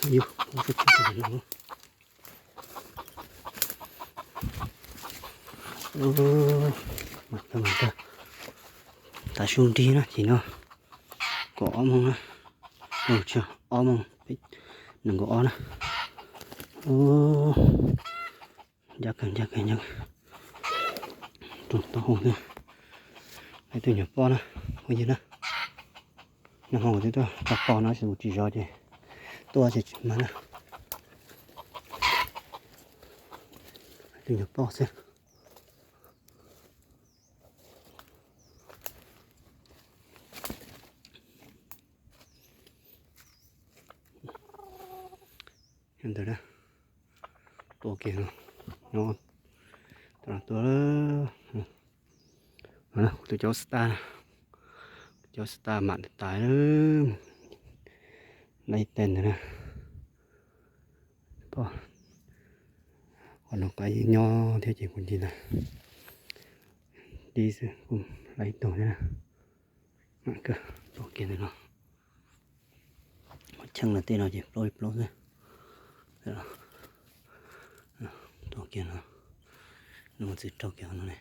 Yus, ua tsuj tsuj no. Mas kawg mas kawg. Tav su nrig na, ces no kaum ob moos na. Ua tsaug, ob moos nees nkaum ob na. Ncaj kawg, ncaj kawg, ncaj kawg. Rooj taub hau xwb. Hais tus nyuag poj na, phooj ywg na. Nag hmo kuv twb tuaj tso poj no tab sis kuv tsis zov ces tuaj ces tsis mag na. Hais tus nyuag poj xwb. Ntawd na, tua kiag no, nyob tua, tus cov star, tus cov star mam tas tas, lab ib teg ntawd na. Pom qhov no qaib nyob thiab ces kuv ntsis ntawd, dib xwb kuj lab ib tug thiab na. Mam kawg, tua kiag ntawm no. Cheej los tej no ces plaub ib plaub xwb. Tua kiag no, no txwv raug kiag no ne.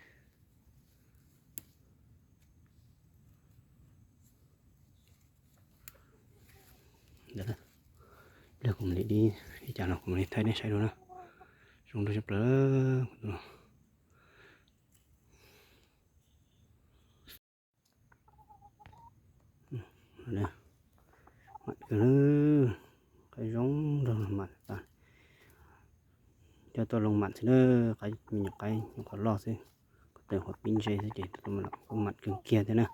Ntawd, pliag kuv mam li dib ib cas los kuv mam li thaij nej saib dua na. Zoo nraug tshaj plaws. Mam kawg, qaib zoo nraug mam tas. Coj tuaj loo mam xwb na, qaib me nyuam qaib nyuam qhuav loj xwb, kuj tawm qhuav pib ntse xwb ces kuj mam kawg kiag thiab na.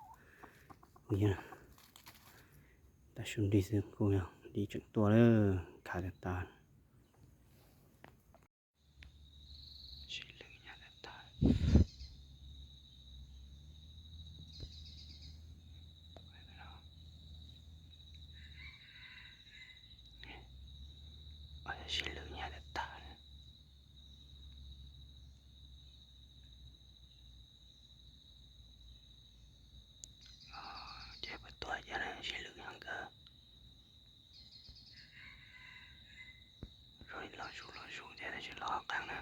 Kuj yog tav su nrig xwb kuj yog dib tseem tuaj lawm, khav tas tas. Siv lwm nyaj tas tas. Siv lwm nyaj tas tas. Ces puas tuaj ces siv lwm nyaj kawg. Zoo li los zus los zus thiab tab sis los qees na.